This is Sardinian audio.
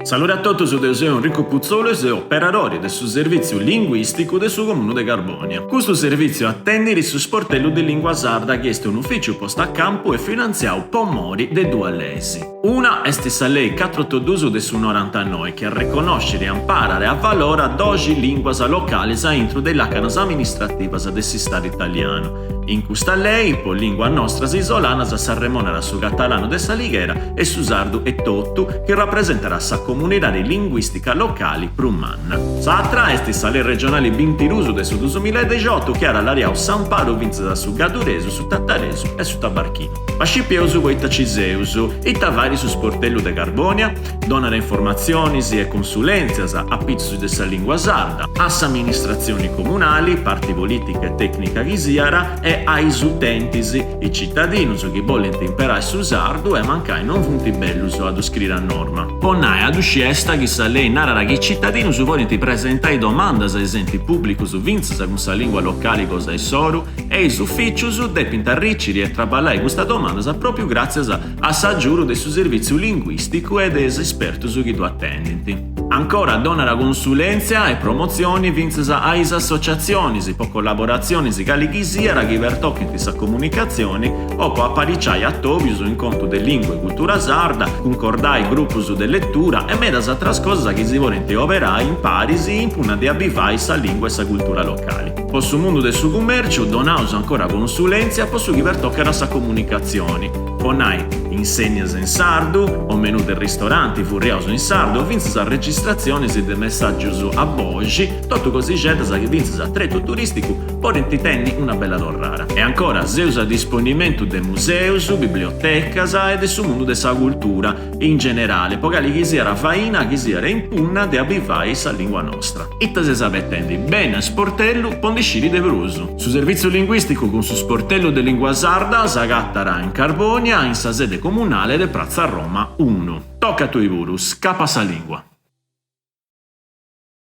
Saludi a totus, deu seu Enrico Putzolu e seu operadori de su Servìtziu Linguìsticu de su Comunu de Carbònia. Custu servìtziu atendit su Sportellu de Lìngua Sarda chi est un'ufìciu postu a campu e finantziau po mori de duas leis. Una est sa lei catru-otu-dus de su norantanoi chi arreconnoscit, amparat e avalorat doxi lìnguas localis aintru de is làcanas amministrativas de s'Istadu italianu. In custa lei, po lìnguas nostras isolanas s'arremonat su catalanu de S'Alighera e su sardu etotu, chi rapresentat sa comunidadi linguìstica locali prus manna. S'atra est sa lei regionali bintidus de su dusumilla e dexiotu chi at allariau s'amparu fintzas a su gadduresu, su tataresu e su tabarchinu. Ma scipieus poita ci seus, ita fait su sportellu de Carbònia? Donat informatzionis e consulèntzias a pitzus de sa lìngua sarda, a s'amministratzioni comunali, parti polìtica e tècnica chi siat, e a is utentis, is citadinus chi bolint imperai su sardu e mancai non funt bellus a ddu scriri a norma. Po nai, a ddu sciesta chi sa lei narat chi is citadinus podint presentai domandas a is entis pùblicus fintzas cun sa lìngua locali cosa issoru e is ufìcius depint arriciri e traballai custas domandas pròpiu gràtzias a s'agiudu de su servìtziu linguìsticu e de is espertus chi ddu atendint. Ancora donat consulèntzia e promotzioni fintzas a is associatzionis po collaboratzionis cali chi siat chi pertochint sa comunicatzioni o po apariciai atòbius in contu de lìngua e cultura sarda, cuncordai grupus de letura e medas atras cosas chi si podint oberai in paris in punna de abivai sa lìngua e sa cultura locali. Po su mundu de su cumèrciu donaus ancora consulèntzia po su chi pertocat sa comunicatzioni, po nai insennias in sardu o menù de ristoranti furriaus in sardu o fintzas arregistratzionis de messàgius a boxi, totu cosixeddas chi fintzas a tretu turìsticu podint tenni una bella torrada. E ancora seus a disponimentu de museus, bibliotecas e de su mundu de sa cultura in generali po cali chi siat faina chi siat in punna de abivai sa lìngua nostra. Ita ses abetendi? Beni a sportellu po ndi sciri de prus. Su servìtziu linguìsticu cun su Sportellu de Lìngua Sarda s'agatat in Carbònia, in sa sede comunale de Pratza Roma unu. Toca a tui puru, scapa sa lìngua!